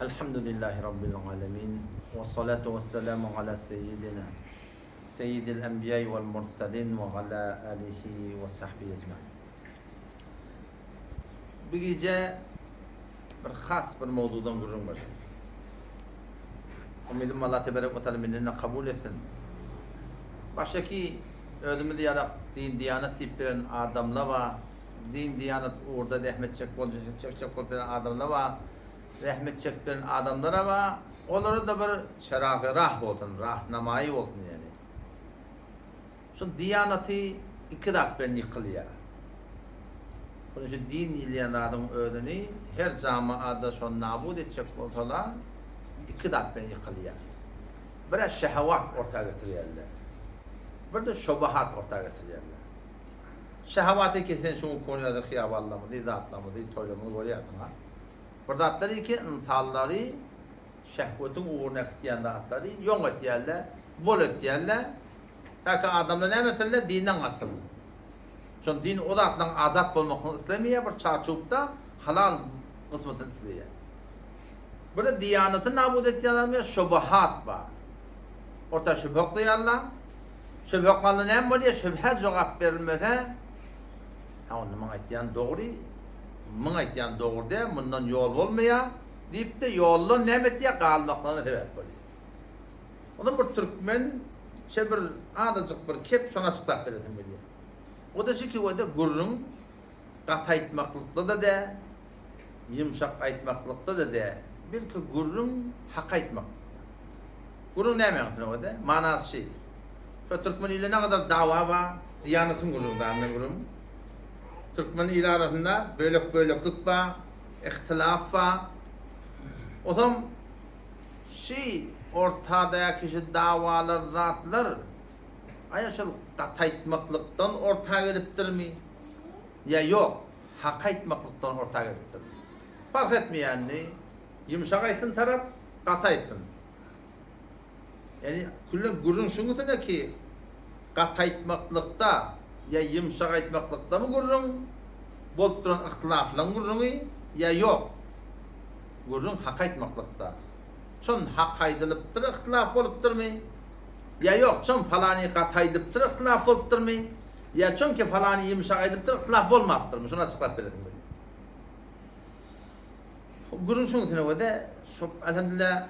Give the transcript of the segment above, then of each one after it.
Elhamdülillahi Rabbil alemin. Ve salatu ve selamu ala seyyidina seyyidil enbiya vel mursalin ve ala alihi ve sahbihi ecmain. Bu gije bir has bir mowzudan gürrüň berjek. Umydym Allah teberek we taala menden kabul etsin. Başdaki özümiz ýalak din diýanat diýip bilen adamlar bar. Din diýanat ugurda zähmet çek boljak çekjek bolup bilen adamlar bar. Zähmet çekip bilen adamlara bar. Olara-da bir çeragy rah bolsun, rahnamaýy bolsun ýaly. Şu diýanaty iki zat bilen ýykylýar. Şonuň üçin din diýilýän zadyň özüni her jamaada şony nabut etjek bolsalar, iki zat bilen ýykylýar. Bir-ä şehewat orta getirýärler. Bir-de şobahat orta getirýärler. Şehewaty ki sen şu günki ýa-da hyýabanlarymyzy, zatlarymyzy, toýlarymyzy görýärsiň-a. Bir zatlary ki ynsanlary şehwetiň ugruna äkitýän zatlary ýoň etýärler, bol etýärler. Täki adamlar näme etsinler, dinden gaçsynlar. Şol din o zatlaryň azat bolmasyny islemeýär, bir çarçuwda halal gysmatyny isleýär. Bir-de diýanaty nabut etýän adam ýa şubuhat bar. Orta şübhe oklaýarlar. Şübhe oklanda näme bolýar? Şübhä jogap berilmese, ha onda muň aýtýany dogry, muň aýtýany dogry däl, mundan ýol bolmaýar diýip-de ýoldan näme etýär? Galmaklaryna sebäp bolýar. Onda bir türkmençe bir azajyk bir kep şony açyklap beresim gelýär. O-da şu ki o-da gürrüň gaty aýtmaklykda-da dä, ýumşak aýtmaklykda-da dä, belki gürrüň hak aýtmaklykda. Gürrüň nämäň üstüne o-da? Manasy şi. Şo türkmen ile nägadar dawa bar, diýanatyň gürrüňi däl gürrüň. Türkmen ili arasynda bölek-böleklik bar, ihtilaf bar. Osam Şi ortadaky şi dawalar zatlar aýa şol gaty aýtmaklykdan orta gelipdirmi ýa ýok hak aýtmaklykdan orta gelipdirmi? Parh etmeýär indi ýumşak aýtsyn tarap gaty aýtsyn. Ýani küllen gürrüň şuň üstünde ki gaty aýtmaklykda ýa ýumşak aýtmaklykdamy gürrüň bolup duran yhtylaflaň gürrüňi ýa ýok? Gürrüň hak aýtmaklykda. Çon hak aýdylypdyr yhtylaf bolupdyrmy? Ýa ýok, çon falany gaty aýdypdyr yhtylaf bolupdyrmy? Ýa çonki falany ýumşak aýdypdyr yhtylaf bolmapdyrmy? Şony açyklap beresim gelýär. Gürrüň şuň üstüne we-de, şo elhamdülillah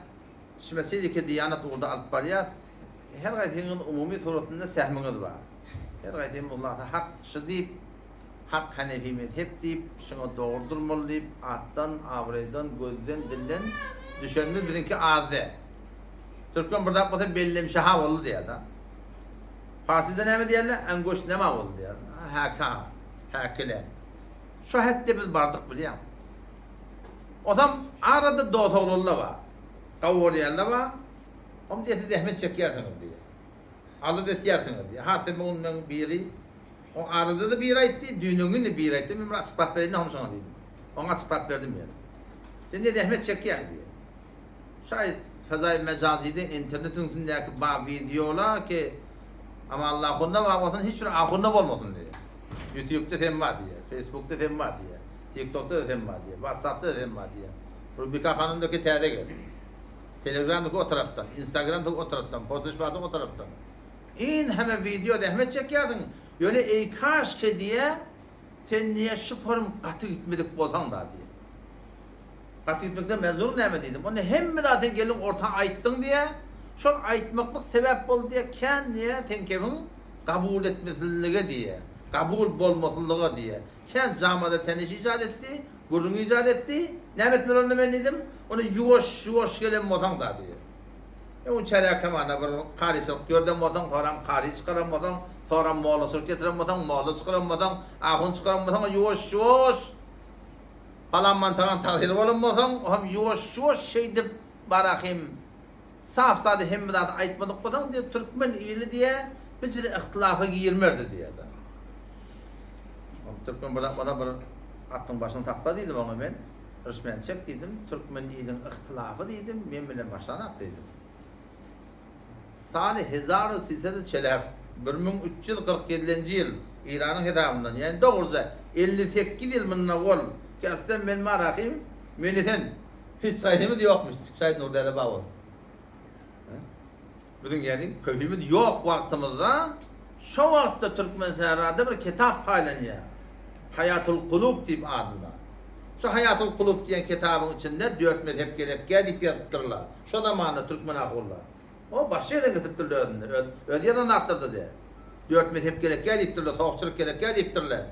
şmesiliki diýanat ugurda alyp barýas. Her gaýsyňyz umumy suratynda sähmiňiz bar. Her gaýsymyz Allahda hak şy diýip, Hak hanefi mezhep diýip, şuňa dogry durmaly diýip, atdan, abraýdan, gözden, dilden düşenimiz biziňki az däl. Türkmen bir zat bolsa bellemşaha boldy diýýär-de. Parsyda näme diýýärler? Angoş nema boldy diýýär. Häka, häkile. Şo hetde biz bardyk bilýäň. Osam arada dos oglanlar bar. Gawy görýänler bar. Om diýýär siz zähmet çekýärsiňiz diýýär. Alada etýärsiňiz diýýär. Hat sen bu gün meň biri O arada-da biri aýtdy, düýnüňňin-de biri aýtdy, men bir açyklap bereýin hom şoňa diýdim. Oňa açyklap berdim ýöne. Sen diýýär, zähmet çekýäň diýýär. Şaýt fezaýy mejazyda internetiň üstündäki ba wideolar ki Amanly ahunda bar bolsun, hiç bir ahunda bolmasyn diýýär. Ýutubda sen bar diýýär, Facebookda sen bar diýýär, TikTokda-da sen bar diýýär, WhatsAppda-da sen bar diýýär. Rubika hanymdaki täze geldi. Telegramdaki o tarapdan, Instagramdaki o tarapdan, post-şpasy o tarapdan. In heme wideo zähmet çekýärsiň ýöne eý kaşke diýä sen niýe şu forum gaty gitmedik bolsaňda diýä. Gaty gitmekden menzur näme diýdim. Onda hemme zat sen geldiň orta aýtdyň diýä. Şol aýtmaklyk sebäp boldy diýä kän diýä seň kebiň gabul etmesizlige diýä. Gabul bolmaslyga diýä. Kän jamada teniş ijat etdi, gürrüň ijat etdi. Näme etmeli onda men diýdim. Onda ýuwaş ýuwaş gelen bolsaňda diýä. Öň çäräkemana bir karyçylyk ýörden bolsaň, soram kary çykaran bolsaň, soram mollaçylyk getiren bolsaň, molla çykaran bolsaň, ahun çykaran bolsaň, ýuwaş-ýuwaş palan mantagan tagsyr bolan bolsaň, o hem ýuwaş-ýuwaş şeýdip barahym sap-sada hemme zady aýtmadyk bolsaň diýip türkmen ili diýä bijire yhtylafa girmerdi diýýär. Türkmen bir zat bolsa bir atyň başyny sakla diýdim oňa men. Rüşmen çek diýdim, türkmen iliň yhtylafy diýdim, men bilen başlanak diýdim. Saly hezaru sisedu çelheft, 1347-nji ýyl, Eýranyň hesabyndan, ýagny dogruja 58 ýyl mundan owal, ki aslen men marahym, meni sen. Hiç haýsymyz ýokmuş, şaýt Nurdäde bar bolsa. Biziň ýagny köpimiz ýok wagtymyzda şo wagtda Türkmensährada bir kitap paýlanýar. Haýatul Kulub diýip adynda. Şo Haýatul Kulub diýen kitabyň içinde dört mezhep gerekýär diýip ýazypdyrlar. Şo zamanda türkmen ahunlar. O başga ýerden getiripdirler özünde. Öz, özi ýazan zatlarda diýär. Dört mezhep gerekýär diýipdirler, sowukçylyk gerekýär diýipdirler.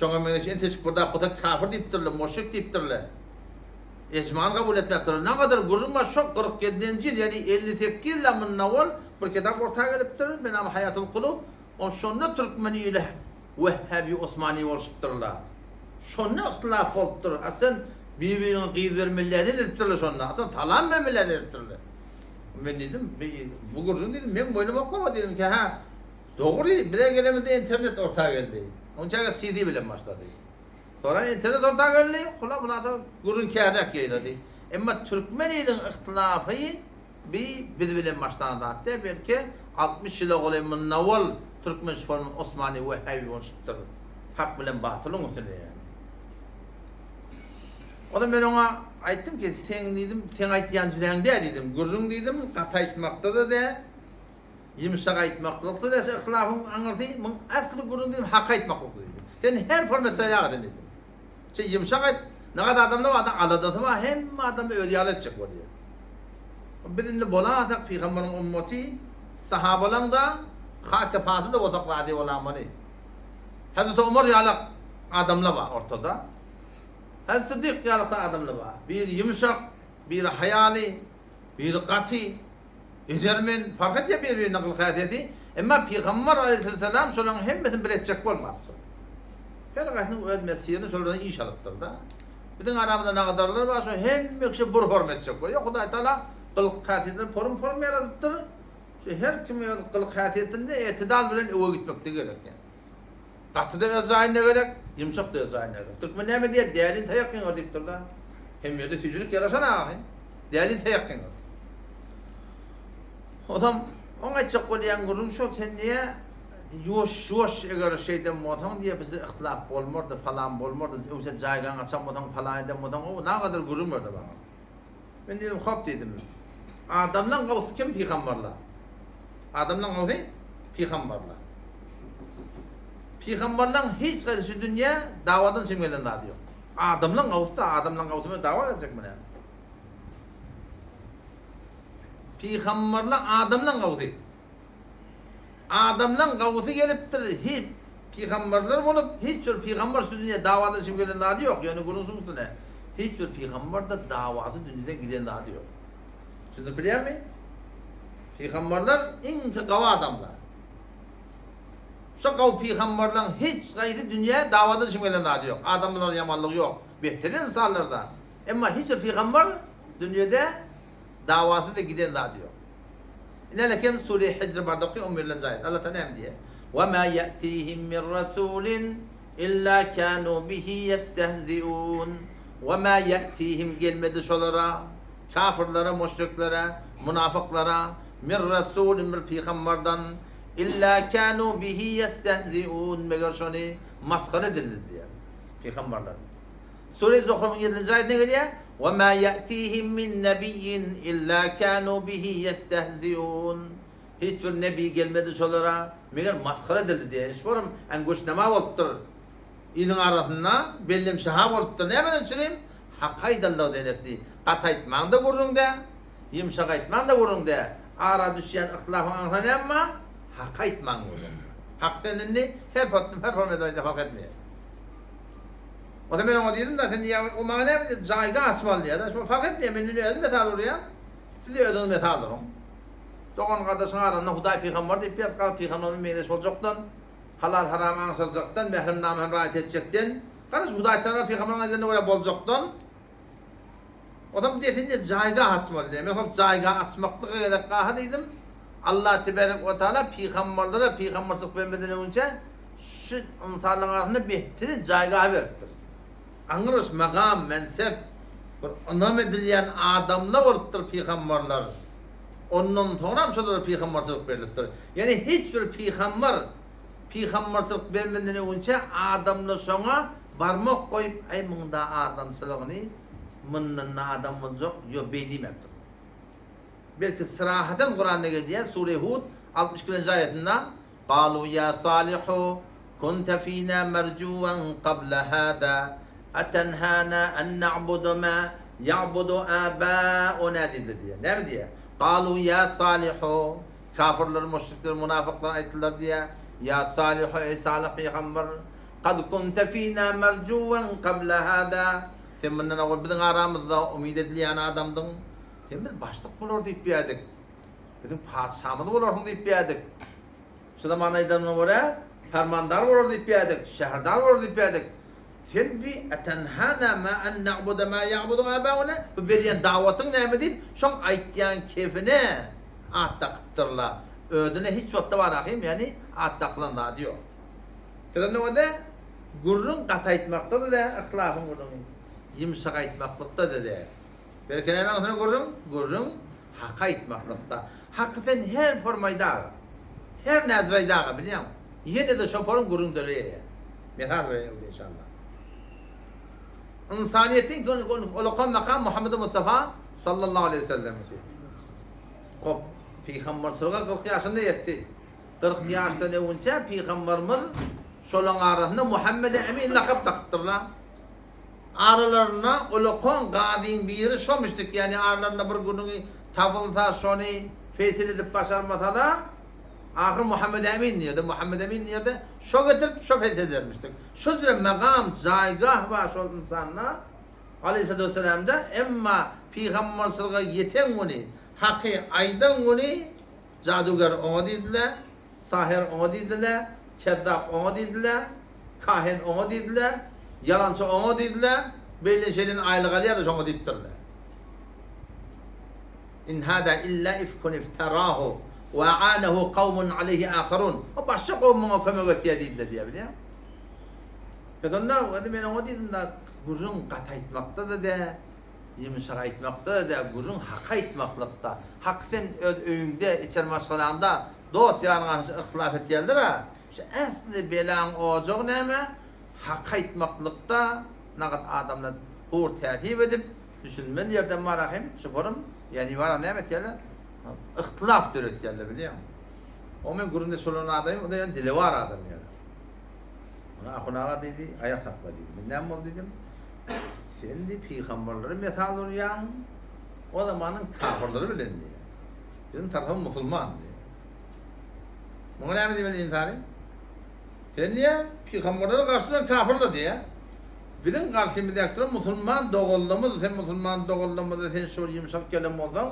Şoňa meňzeş enteşik bir zat bolsa kafir diýipdirler, muşrik diýipdirler. Ejmany kabul etmepdirler. Nagadar gürrüň bar, şo 47-nji ýyl, ýagny 58 ýyl mundan owal bir kitap orta gelipdir, Benam Haýatul Kulub. O şonda türkmen ili Wehhabi Osmani bolşupdyrlar. Şonda yhtylaf bolupdyr. Aslan bir-birine gyz bermeliä edipdirler şonda. Aslan salam bermeliä edipdirler. Men diýdim, bu gürrüň diýdim, meň boýnuma oklama diýdim ki, hä, dogry, bize gelemizde internet orta geldi. Onçaga CD bilen başlady. Soňra internet orta geldi, kula bulada gürrüň kärräk ýaýrady. Emma türkmen iliniň yhtylafy bi biz bilen başlan zat däl, belki 60 ýyla golaý mundan owal türkmen şiforman Osmany Wehhabi bolşupdyr. Hak bilen batylyň üstünde ýaly. O da men oňa aýtdym ki, seň diýdim, seň aýtýan jüräň däl diýdim. Gürrüň diýdim, gaty aýtmakda-da däl, ýumşak aýtmaklykda däl, şu yhtilafyň aňyrsy, muň ähli gürrüň diýdim, hak aýtmaklykda diýdim. Sen her formatda aýak eden diýdim. Şeý ýumşak aýt, nagat adamda bar, aladasy bar, hemme adamy özi ýaly etjek bolýar. Biz indi bolasak pygamberiň ummaty, sahabalaň-da, hak-kepasy-da bolsak razy bolamaly. Hezreti Omar ýaly adamlar bar ortada. Hazreti Sydyk ýaly adamlar bar. Biri ýumşak, biri haýaly, biri gaty, edermen, fark edýär bir-birine gylyk-häsiýeti. Emma Pygamber aleýhissalam şolaryň hemmesini bir etjek bolmapdyr. Her haýsynyň öz mesirini şolardan iş alypdyr-da. Biziň aramyzda nagadarlar bar, şo hemme kişi bir horm etjek bolýar. Hudaý Taala gylyk-häsiýetleri porum-porum ýaradypdyr. Şu her kim öz gylyk-häsiýetinde etidal bilen öwe gitmekligi gerek ýa. Gaty-da öz jaýynda gerek, ýumşak-da öz jaýynda gerek. Türkmen näme diýýär? Dälini taýak ýeňer diýipdir-de. Hemme ýerde süýjülik ýaraşan ahy. Dälini taýak ýeňer. Onsoň oň aýtjak bolýan gürrüň şo, sen diýýär, ýuwaş-ýuwaş eger şeýden bolsaň diýýär, bizde yhtylaf bolmardy, falan bolmardy, öwse jaýgaň açan bolsaň, falan eden bolsaň, o nagadyr gürrüň berdi maňa. Men diýdim, hop diýdim. Adamlaň gowusy kim? Pygamberler. Adamlaň gowusy pygamberler. Pygamberleň hiç haýsy şu dünýä dawadan çem gelen zady ýok. Adamlaň gowusy da, adamlaň gowusy bilen dawa geljekmi näme? Pygamberler adamlaň gowusy. Adamlaň gowusy gelipdir, hi pygamberler bolup, hiç bir pygamber şu dünýä dawadan çykyp gelen zady ýok, ýöne gürrüň şuň üstüne, hiç bir pygamber-de dawasy dünýeden giden zady ýok. Düşündirip bilýärmi? Pygamberler iň gawy adamlar. Şo gawy pygamberleň hiç gaýsy dünýä dawadan çykyp gelen zady ýok. Adamlara ýamanlygy ýok. Beter ynsanlarda. Emma hiç bir pygamber dünýede dawasy-da giden zady ýok. Ine lekin sure Hijr barda oky on birlenji aýat. Allah Taala näme diýýär? Wa ma ýatihim min rasulin illa kanu bihi ýestehziun. Wa ma ýatihim gelmedi şolara, kafirlere, müşriklere, munafyklara min rasulin bir pygamberden illa kanu bihi ýestehziun meger şony masgara edildi diýýär. Pygamberler. Sure Zuhrufyň ýedinji aýatyna gelýär, Wa ma ýatihim min nebiyyin illa kanu bihi ýestehziun. Hiç bir nebi gelmedi şolara, meger masgara edildi diýen. Iş borum äňgöçnama bolupdyr. Iliň arasynda bellem şaha bolupdyr. Nämeden çürim? Hak aýdyldygy denekdi. Gaty aýtmaň-da gürrüň-dä, ýumşak aýtmaň-da gürrüň-dä. Ara düşýän yhtilafyň aňryna näme bar? Hak aýtmaň gürrüň. Hak sen indi her potdum her forma edip aýtsa fark etmeýär. Onda men oňa diýdim-de, sen diýýär, o maňa näme diýdi, jaýga açmaly diýýär-de, şo fark etmeýär, men indi özüm metal urýan, siz özüňiz metal uruň. Dogan-gardaşyň arasynda Hudaý pygamber diýip ýaz, galyp pygamberimiz meňzeş boljakdan, halal-haram aňşyrjakdan, mährem-namä hem raýat etjekden, garaz Hudaý Tagala pygamberiň aýdanyna görä boljakdan, Onsoň desin diýýär, jaýga açmaly diýýär. Men hop jaýga açmaklyga gerek gaha diýdim. Allah tebarek we taala pygamberlere pygamberçilik bermeden öňünçä şu ynsanlaryň arasynda behteri jaýgaha beripdir. Aňryş magam, mensep, bir ynam edilýän adamlar bolupdyr pygamberler. Ondan soňram şolara pygamberçilik berlipdir. Ýagny hiç bir pygamber pygamberçilik bermeden öňünçä adamlar şoňa barmak goýup, aý muňda adamçylygyny. Mundan adam boljak, ýok beý diýmepdir. Belki syrahadan Kuranda gelýär, Sure Hud 62-nji aýatynda, Galu ýa Salihu kunte fina merjuwan qabla hada atenhana an na'budu ma ya'budu abauna diýdiler diýýär. Näme diýýär? Galu ýa Salihu kafirler, müşrikler, munafyklar aýtdylar diýýär, Ýa Salihu eý Salyh pygamber, kad kunte fina merjuwan qabla hada Sen mundan owal biziň aramyzda umyt edilýän adamdyň. Sen biz başlyk bolar diýip ýärdik. Biziň patyşamyz bolarsyň diýip ýärdik. Şu zaman aýdanyna görä, fermandar bolar diýip ýärdik, şäherdar bolar diýip ýärdik. Sen bi etenhana ma an na'buda ma ya'budu abauna bu berýän dawatyň näme diýip, şoň aýtýan kefine at dakypdyrlar. Özüne hiç wagtda bar ahym, ýagny at dakylan zady ýok. Şonda özi gürrüň gaty aýtmakda-da däl, yhlasyň gürrüňi ýumşak aýtmaklykda-da däl. Belki näme aňsyna gürrüň? Gürrüň haky aýtmaklykda. Haky sen her formaýdaga, her näzraýdaga bilýäňmi? Ýene-de şo form gürrüň döreýär. Mesal bereýin öwde inşallah. Ynsanyýetiň ulakan makam Muhammedi Mustafa sallallahu aleýhi we sellemiňki. Hop, pygamberçilige 40 ýaşynda ýetdi. 40 ýaşdan öwünçä pygamberimiz şolaň arasynda Muhammede Emin lakap dakypdyrlar. Aralarynda ulakan gazyň biri şomuşdyk, ýagny aralarynda bir günüňi tapylsa şony feýsel edip başarmasala, ahyr Muhammet Emin diýerdi, Muhammet Emin diýerdi, şo getirip şo feýsel edermişdik. Şo jüre magam, jaýgah bar şol ynsanda, Aleýhissalatu wessalamda, emma pygamberçilige ýeten güni, haky aýdan güni jadygär oňa diýdiler, Saher oňa diýdiler, kezzap oňa diýdiler, kahin oňa diýdiler, ýalançy oňa diýdiler, beýle şeýlen aýlyk alýar-da şoňa diýipdirler. In hada illa ifkun iftarahu we a'anahu kawmun aleýhi aharun. O başga kowum muňa kömek etýär diýdiler diýýär bilýäňmi? Pes onda özi men oňa diýdim-de, gürrüň gaty aýtmakda-da däl, Ýumşak aýtmakda-da däl, gürrüň haky aýtmaklykda. Haky sen öz öýüňde, içeri maşgalaňda dost-ýaryň arasynda yhtilaf etýändir-ä. Şu äsli belaň ojagy näme? Haky aýtmaklykda nagat adamlar hur täsip edip, düşünmez ýerden bar ahym, şu forum, ýagny bar näme etýärler? Yhtilaf döretýärler bilýäňmi? O men gürrüňdeş bolan adamym, o-da ýöne dilewar adam ýöne. Ona ahun aga diýdi, aýak sakla diýdi. Men näme boldy diýdim. Sen diýip pygamberlere mesal urýaň, o zamanyň kafyrlary bilen diýýär. Biziň tarapymyz musulman diýýär. Muňa näme diýmeli ynsany? Sen diýýär, pygamberlere garşy duran kafyrlar diýýär. Biziň garşymyzdaky duran musulman doganlarymyz, sen musulman doganlarymyza sen şol ýumşak gelen bolsaň,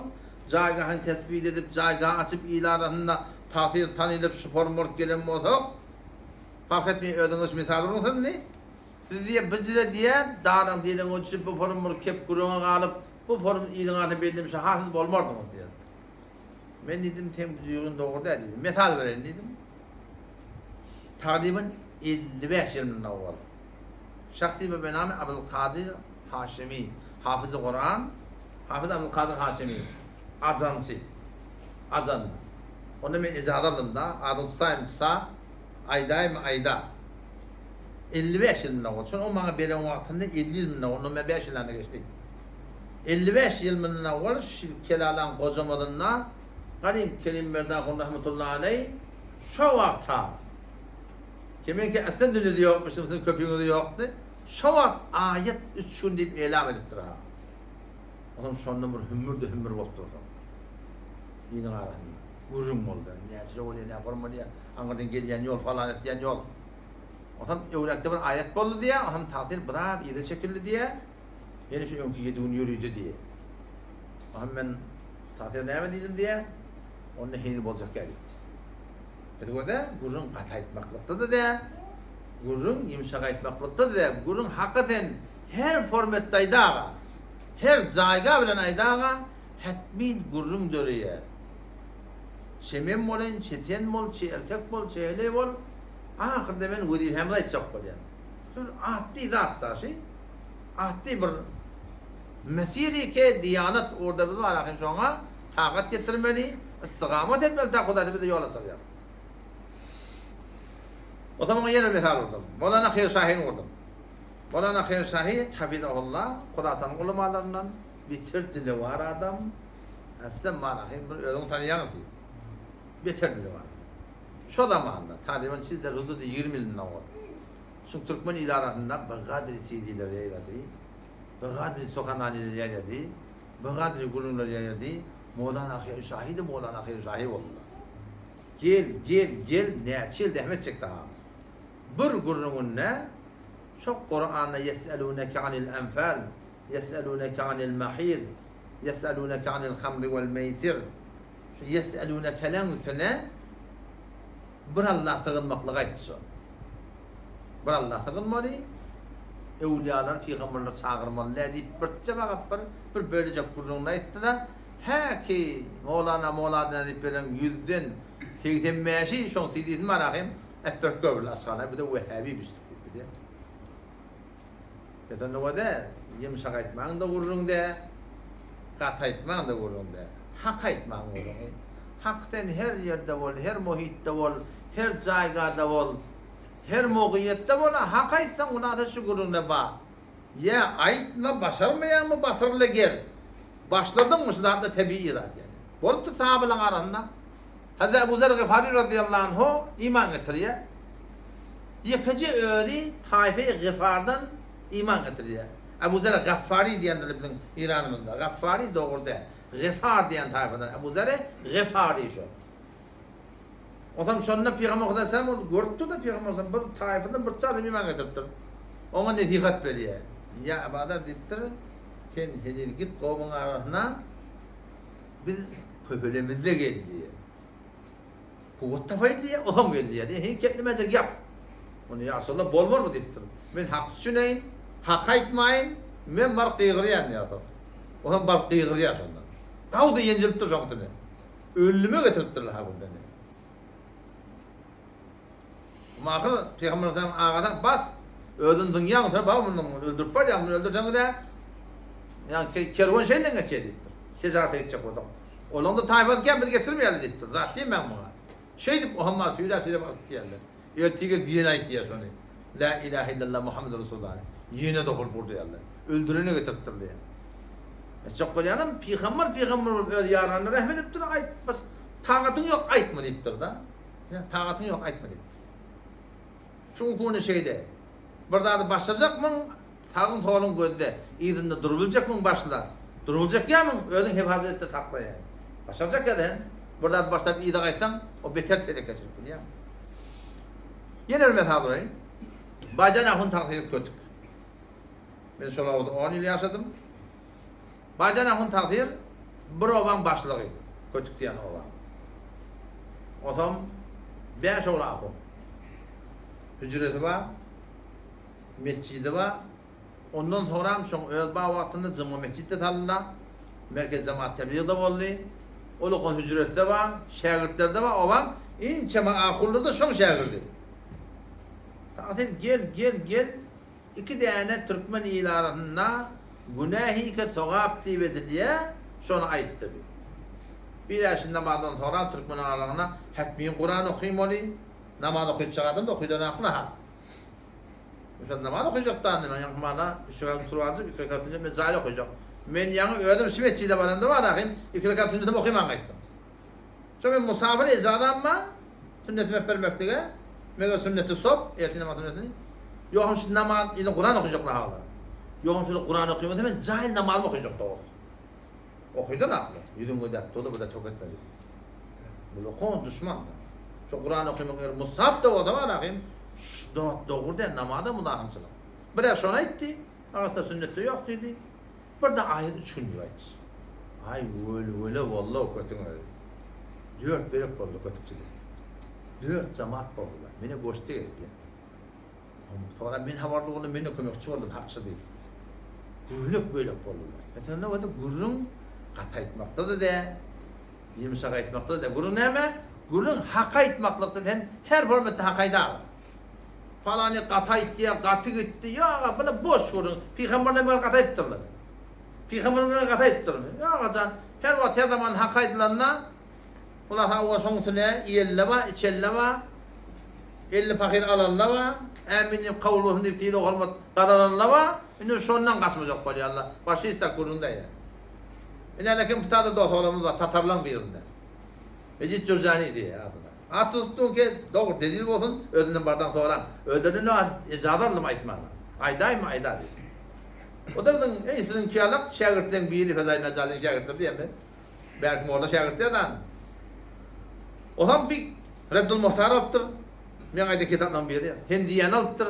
jaýgahyny tesbit edip, jaýgah açyp il arasynda tasyr tanylyp şuporm bolup gelen bolsak, parh etmeý özüňiz şu mesal uruň siz indi. Siz diýe bijire diýe, danaň diliňe uçup bu forum bir kep gürrüňe galyp, bu forum iliň arasynda bellemişe ha siz bolmardyňyz diýer. Men diýdim seň bu diýgiň dogry däl diýdim. Mesal bereýin diýdim. Tagryban 55 ýyl mundan owal. Şahsy we benami Abdulkadyr Haşimi, hafyzy Kuran, Hafyz Abdulkadyr Haşimi, ajançy. Ajan. Onda men ijaza aldym da, adyny tutaýmy tuta, aýdaýmy aýda. 55 ýyl mundan owal. Şony o maňa beren wagtynda 50 ýyl mundan owal, ondan bäri 5 ýyl geçdi. 55 ýyl mundan owal şu Kelalaň gojamadynda gadym Kerimberdi ahun rahmetullahi aleý şo wagt-ha kiminki aslen dünýede ýokmuşdym, siziň köpüňizde ýokdy. Şo wagt aýat üç gün diýip elam edipdir-ha. Onsoň şondan bir hümmür-de-hümmür bolup dursaň. Iliň arasynda gürrüň boldy. Näçe bolýar, näme bolýar, aňyrdan gelýän ýol falan etýän ýol. Onsoň öwrekde bir aýat boldy diýýär, onsoň tagsyr biraz yza çekildi diýýär. Ýene şu öňki ýedi gün ýörüdi diýýär. Onsoň men tagsyr näme diýdim diýýär. Onda heniz boljak ýaly diýdi. Biz görde gürrüň gaty aýtmaklykda-da däl, gürrüň ýumşak aýtmaklykda-da däl, gürrüň haky sen her formatda aýdaga, her jaýga bilen aýdaga hetmin gürrüň döreýär. Çe men bolaýyn, çe sen bol, çe erkek bol, çe heleý bol, Ahyrda men wezipämizi aýtjak bolýan. Şol atdy zat daşy. Atdy bir mesiri ke diýanat ugurda biz bar ahym şoňa takat getirmeli, istigamat etmeli ta Hudaý bizi ýola çykarýar. O zaman ýene bir mysal urdum. Molana Hyr Şahin urdum. Molana Haýr Şahy hafizahullah Horasanyň ulamalaryndan beter dilewar adam. Aslem Manahy bir özüň tanaýaňyz diýip. Beter dilewar. Şo zamanda Talyban çizde hududi 20 ýylynda boldy. Çünki türkmen il arasynda Bagadri CD-ler ýaýrady. Bagadri sohananiler ýaýrady. Bagadri gürrüňler ýaýrady. Molana Haýr Şahy-da Molana Haýr Şahy boldular. Gel, gel, gel näçe ýyl zähmet çekdi agam. Bir gürrüňinde şo Kuranda Ýes'elûneke anil enfal, ýes'elûneke anil mahîz, ýes'elûneke anil hamri wel meýsir şu ýes'elûnekeleň üstüne bir Alla sygynmaklygy aýtdy şo. Bir Alla sygynmaly, öwlüýalar, pygamberler çagyrmaly däl diýip birçe bagyp bir bir bölejek gürrüňini aýtdy-da, hä ki Mowlana Mowladina diýip beren ýüzden 85-i şoň CD-sini bar ahym, Äpberk göwreli aşgana bir de Wehhabi bişdik diýip bilýär. Ýa nowada ýumşak aýtmaň da gürrüňde, gaty aýtmaň da gürrüňde, hak aýtmaň gürrüňi. Hak sen her ýerde bol, her muhitde bol, her jaýgada bol, her mogyýetde bol, hak aýtsaň munasa şu gürrüňde ba. Ýa aýtma başarmaýaňmy basyrla gel. Başladyňmy şu zatlar tebigy zat ýani. Bolupdy sahabalaň arasynda. Hazreti Ebu Zer Gyfary razyýallahu anhu iman getirýär. Ýekeje özi taýfeýi Gyfardan iman getirýär. Ebu Zer Gaffary diýendir biziň Iranymyzda. Gaffary dogry däl. Gyfar diýen taýfadan Ebu Zer Gyfary şo. Onsoň şonda Pygamber Hudaý sallam ony görüpdir-de Pygamber sallam bir taýfadan bir adam iman getiripdir. Oňa nesihat berýär. Ýa Ebu Zer diýipdir, sen heniz git gowumyň arasyna Biz köpelemizde gel diýýär. Kuwwat tapaýyn diýýär, olam gel diýýär. Diýýär, heý ketlemejek ýap. Ony ýa Resulallah bolmarmy diýipdir. Men haky düşüneýin, haky aýtmaýyn, men baryp gygyrýan diýýär. Olam baryp gygyrýar şonda. Gawda ýenjilipdir şoň üstüne. Öldüme getiripdirler ha günden. Ahyr Pygamber sallam agadan bas, özün dynýaň, sen bak muny öldürip barýaň, muny öldürseňiz-ä, ýa kerwen şeýle geçýär diýipdir. Tijarete gitjek bolsak. Olaň-da taýfasy kän biz geçirmeýäli diýipdir. Zat diýmäň muňa. Şeýdip ohamma süýräp-süýräp alyp gitýärler. Ertir gelip ýene aýtýar şony. La ilahe illallah Muhammedur Resulullah. Ýene dopulup urýarlar. Öldürene getiripdirler. Etjek bolýanam pygamber pygamber bolup öz ýaranyna rehim edipdir, aýt, bir tagatyň ýok aýtma diýipdir-da. Ýa tagatyň ýok aýtma diýipdir. Şuň şeýle. Bir zady başlajakmyň, sagyň soluň gözle, yzynda durubiljekmiň başla. Durubiljek ýamyň, özüň hefazat etde sakla ýa. Başarjak ýa sen, bir zady başlap yza gaýtsaň, o beter telekeçilik bilýäňmi? Ýene bir mysal uraýyn. Baýjan ahun tagsyr kötük. Men şol obada on ýyl ýaşadym. Baýjan ahun tagsyr bir obaň başlygy, Kötük diýen obaň. Osam bäş ogly ahun. Hüjresi bar, metjidi bar. Ondan soňram şoň öz bar wagtynda juma metjit-de salynda, merkez jemaat tebligy-de boldy. Ol okan hüjresi-de bar, şägirtleri-de bar, obaň inçeme ahunlary-da şoň şägirdi. Tagsyr gel, gel, gel, iki däne türkmen il arasynda günähike sogap diýip edilýä, şony aýtdy bi. Bir-ä şu namazdan soňram türkmen aralarynda hetmin Kuran okymaly, Namaz okyjak adam da okydan akly ha. Şol namaz okyjak da men ýaňky mala üç rekat oturyp aljak, iki rekat sünnet men jaýly okyjak. Men ýaňy özüm şu metjide baranda bar ahym, iki rekat sünnetim okyman gaýtdym. Şo men musafir ejazam bar, sünnetimi öpbermeklige, meger sünneti sop, ertir namaz sünnetini. Ýogsam şu namaz, indi Kuran okyjaklar haglar. Ýogsam şol Kuran okymasa men jaýly namazymy okyjak dogrusu. Okydan akly, ýüzüň gödäp durdy, bu da tök etmedi. Bu okan duşman. Şu Kur'an okymak eger musab da bolsa bar ahim, şu dogry däl, namaza muzahymçylyk. Bir-ä şony aýtdy, agasda sünnetde ýok diýdi. Bir-de aýat üç gün diýip aýtdy. Aý wel-wele boldy-ow kötüň özi. Dört bölek boldy kötükçilik. Dört jamaat boldular. Meni goşdy gezip ýa. Sonra men habarly boldum, men de kömekçi boldum, hakçy diýip. Bölek-bölek boldular. Meselem, onda gürrüň gaty aýtmakda-da däl, ýumşak aýtmakda-da däl. Gürrüň näme? Gürrüň hak aýtmaklykda. Sen her formatda hak aýdaga. Palany gaty aýtýar, gaty gitdi. Ýok, aga, bu boş gürrüň. Pygamberler bilen gaty aýtdylar. Pygamberler bilen gaty aýtdylar. Ýok, aga, her wagt, her zaman hak aýdylanda, Hulasa owa şoň üstüne iýeli-de bar, içeli-de bar, elli pahyr alaly-da bar. Ämin diýip kabul bolsun diýip sylag hormat gazananlar bar. Indi şondan gaçmajak bolýarlar. Başga hiç zat gürrüň däl. Ine lekin bu taýda dost oglanymyz bar tatarlaň birinde. Mejit Jürjani diýýär adyna. At tutupdyň ki dogry delil bolsun özünden bardan soraň. Özünden ejaza aldym aýtmaga. Aýdaýmy aýda diýip. O da biziň eý siziňki ýalak şägirtleň biri Fezaý Mejazyň şägirtleri diýen Bärki molla şägirt diýen. Olam bir Reddul Muhtar alypdyr. Meň aýdan kitaplaryň biri. Hendiýäni alypdyr.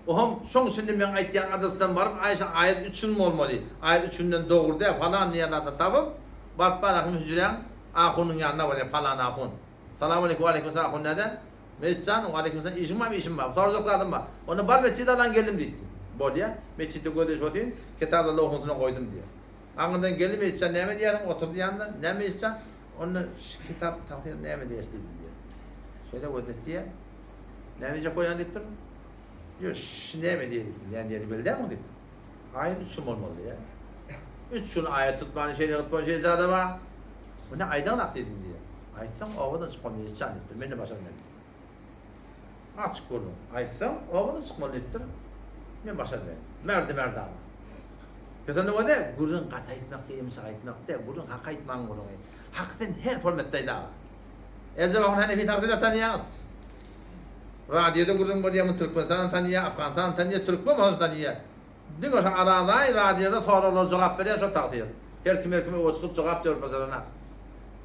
Oham şoň içinde meň aýtýan adresden baryp aýşa aýat üç gün bolmaly. Aýat üç günden dogry däl falan diýen zady tapyp baryp barahym hüjräň ahunyň ýanyna barýar falan ahun. Salam aleýkum waleýkim salam ahun näde? Mejit jan waleýkim salam işiň barmy işim bar. Sorajak zadym bar. Onda bar metjide alan geldim diýipdi. Bolýa. Metjitde gözleşip otyryn. Kitaby lowhuň üstüne goýdum diýýär. Aňyrdan geldi Mejit jan näme diýýärsiň oturdy ýanynda. Näme Mejit jan? Onda şu kitap tagsyr näme diýýäs diýdim diýýär. Şeýle gözlet diýýär. Näme diýjek bolýan diýipdir. Ýok, şu näme diýýär diýipdir. Näme diýýäni belli dälmi diýipdir. Aýat üç gün bolmaly diýýär. Üç gün aýat tutmany şerigat boýunça ejada bar. Muny aýdaňak diýdim diýýär. Aýtsaň obadan çykmaly Mejit jan diýipdir. Men-de başarman diýipdir. Açyk gürrüň. Aýtsaň obadan çykmaly diýipdir. Men başarman. Merdi merdana. Ýöne özi gürrüň gaty aýtmak, ýumşak aýtmak däl, gürrüň hak aýtmagyň gürrüňi. Hak sen her formatda aýt aga. Erjep ahun Hanefi tagsyra tanýaňyz. Radioda gürrüň bolýar, muny Türkmenistan tanýar, Afganistan tanýar, türkmen bolsa tanýar. Diňe şo Arazaý radioda soraglara jogap berýär şo tagsyr. Her kim her kime öe çykyp jogap berip başaranak.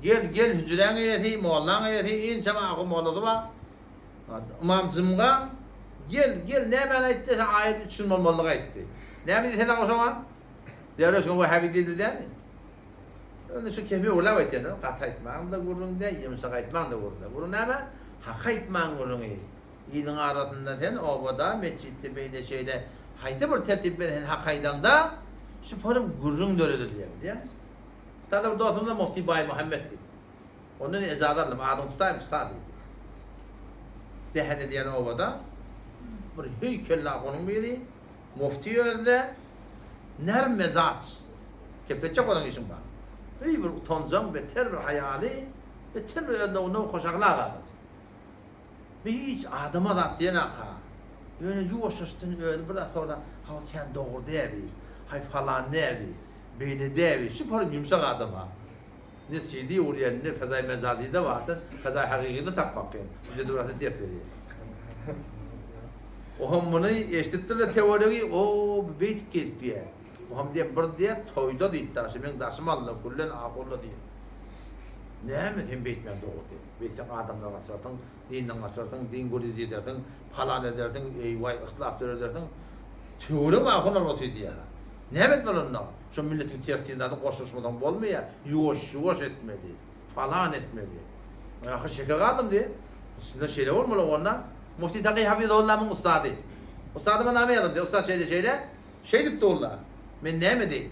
Gel, gel hüjräň eýesi, mollaň eýesi, inçeme ahun mollasy bar. Ymam Jymga, Gel, gel, nämäni aýtdy? Sen aýat üç gün bolmalydygy aýtdy. Näme diýdi sen aga şoňa? Derwüşiň Wahhabi diýdi dämi? Indi şu kefi urlap aýtýan, gaty aýtmaň-da gürrüň däl, ýumşak aýtmaň-da gürrüň däl. Gürrüň näme? Hak aýtmaň gürrüňi. Iliň arasynda sen obada, metjitde beýle şeýle haýsy bir tertip bilen sen hak aýdaňda, şu forum gürrüň döredilýär, bilýäňmi? Täze bir dostumyz bar, Mufti Baýmuhammet diýip. Ondan ejaza aldym, adyňy tutaýmy, tuta diýdi. Dähene diýen obada bir heýkelli ahunyň biri, mufti özde, nerm mezaç. Kepletjek bolsaň işiň bar. Heý bir utanjaň, beter bir haýaly, beter bir özüne ondan hoşahlak adam. Bir hiç adama zat diýenaka. Ýöne ýuwaşjaşdan özi bir zat sorsa, hawa kän dogry däbi, haý falan däbi, beýle däbi, şu forum ýumşak adam-a. Ne CD urýan, ne fezaý mejazyda barsa, fezaý hakykyda tapmak kyn. Bu ýerde biraz dert berýär. Oham muny eşidipdirler töweregi, o bu beýdip gezip diýýär. Oham diýýär, bir diýýär, toýda diýip daşy, meň daşym aldy, güllen ahulla diýýär. Näme sen beýtmän dogry diýýär. Beýtseň adamlary gaçyrarsyň, dinden gaçyrarsyň, din gürrüzi edersiň, palan edersiň, eý-waý, yhtlap döredersiň. Töwerek ahun alyp otyr diýýär. Näme etmeli onda? Şo milletiň tersini zady goşulyşmasaň bolmaýar. Ýuwaş-ýuwaş etmeli. Falan etmeli. Men ahyr şeke galdym diýip. Şunda şeýle bolmaly onda. Mufti Taky Hafizullamyň ussady. Ussadyma name ýazdym diýip. Ussat şeýle şeýle. Şeýdipdi olla. Men näme edeýin?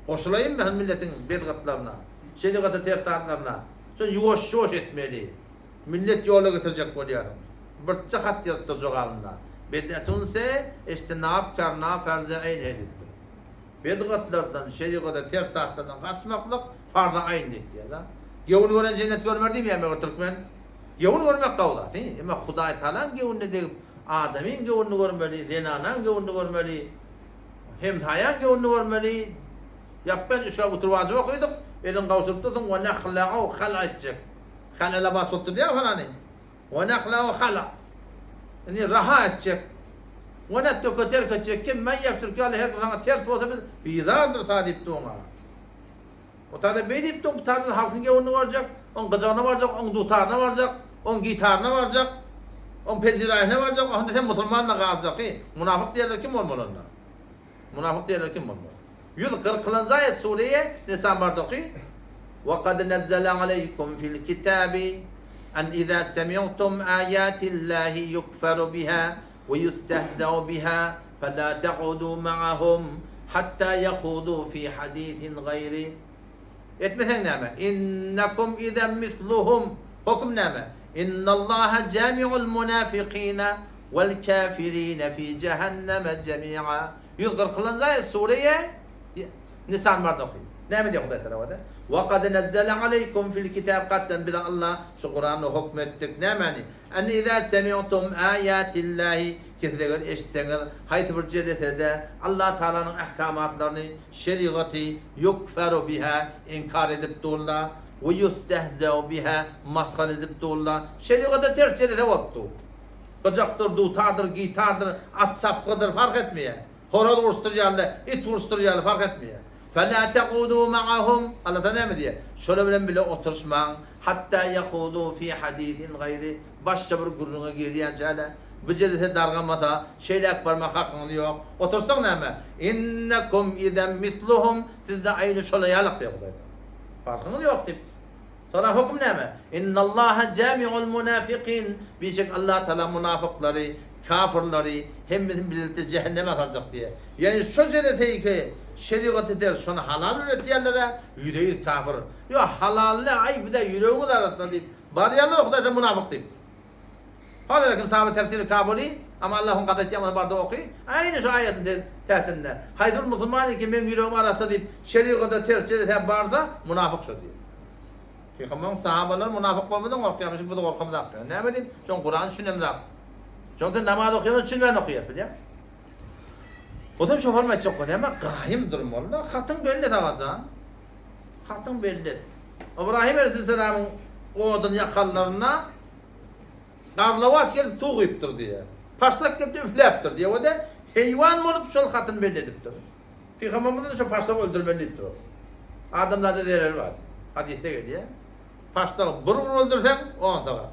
Goşulaýynmy hany milletiň bedgatlaryna? Şerigata ters zatlaryna? Şony ýuwaş-ýuwaş etmeli. Millet ýola getirjek bolýarsyň. Birçe hat ýazypdyr jogabynda. Bid'atun se ijtinab karna farz-i aýn he diýipdir. Bidgatlardan, şerigata ters zatlardan gaçmaklyk farz-y aýn diýipdir. Gewün gören jennet görmer diýmeýär meger türkmen. Gewün görmek gowy zat, he. Emma Hudaý Tagalaň gewünine degip, adamyň gewünini görmeli, zenanaň gewünini görmeli, hemsaýaň gewünini görmeli. Ýapban üçgä oturyp wajyp okydyk, eliňi gowşuryp dursuň, we nahla'u hal aýtjak. Halala basyp oturdýar falany. We nahla'u hala. Indi raha etjek. We netruku terk etjek. Kim men ýeptürk ýaly her kim saňa ters bolsa biz bizardyr sa diýipdi oňa. O tada beý diýipdi, bu tada halkyň gewünini görjek, oň gyjagyna barjak, oň dutaryna barjak, oň gitaryna barjak, oň peziraýyna barjak, onda sen musulmanla galjak, hi. Munafyk diýerler kim bolmaly onda? Munafyk diýerler kim bolmaly? 140-njy aýat sureýe Nisa barda oky. Wa kad nazzala aleýkum fil kitabi an iza semi'tum ayatillahi yukfaru biha we yustehza'u biha fela taq'udu ma'ahum hatta yahudu fi hadithin gaýri. Etmeseň näme? Innekum izen misluhum. Höküm näme? Innallaha jami'ul munafikina vel kafirine fi jehenneme jemi'a. 140-njy aýat sureýe. Nisan barda oky. Näme diýýär Hudaý Tagala? Wa kad nazzala aleýkum fil kitab katdan biz Allah şu Kuranda hokm etdik. Nämäni? En iza semi'tum aýatillahi ki siz eger eşitseňiz haýsy bir jelesede Allah Tagalanyň ahkamatlaryny, şerigaty, yukferu biha inkar edip durlar we ýustehzeu biha masgara edip durlar. Şerigata ters jelese bolupdy. Gyjakdyr, dutardyr, gitardyr, at çapgydyr fark etmeýär. Horaz uruşdyrýarlar, it uruşdyrýarlar fark etmeýär. Fela tequdu ma'ahum Allah Taala näme diýýär? Şolar bilen bile oturyşmaň, hatta yahudu fi hadisin gaýry başga bir gürrüňe girýänçäler. Bu jelese dargamasa, şeýläk barmak hakyňyz ýok. Otursaň näme? Innekum izen misluhum siz-de aýny şolar ýalyk diýýär Hudaý Taala. Farkyňyz ýok diýipdir. Soňra höküm näme? Innallaha jami'ul munafikin Bişek Allah Taala munafyklary, kafyrlary hemmesini bilelikde jähenneme saljak diýýär. Ýagny şo jeleseýki şerigat eder, şony halal öwretýänlere ýüzde-ýüz kafyr. Ýok, halal-la, aý bizä ýüregimiz arassa diýip barýanlara Hudaý Taala munafyk diýipdir. Hal kim sahabe tefsiri Kabuly, ama Allahyň gada etýän bolsa barda oky, aýny şu aýatyň täsirinde. Haýsy bir musulman ki meň ýüregim arassa diýip şerigata ters jelesä barsa, munafyk şo diýip. Pygamberyň sahabalary munafyk bolmadan gorkýarmyş, biz gorkamzak. Näme diýip? Şoň Kurany düşünemzak. Şoň sen namaz okaýan düşünmän okaýar, bilýäň? Otam şoför aýtjak bolýar, näme gaýym durmaly-da, hatyň belli sagajan. Hatyň belli. Ybrahim aleyhisselamyň odun ýakanlarynda Garlawaç gelip suw guýupdyr diýýär. Paşlak gelip üfläpdir diýýär. O-da heýwan bolup şol hatyny belli edipdir. Pygamberimiz-de şo paşlagy öldürmeli diýipdir. Adamzada zereri bar. Hadysda gelýär. Paşlagy bir urup öldürseň, on sogap.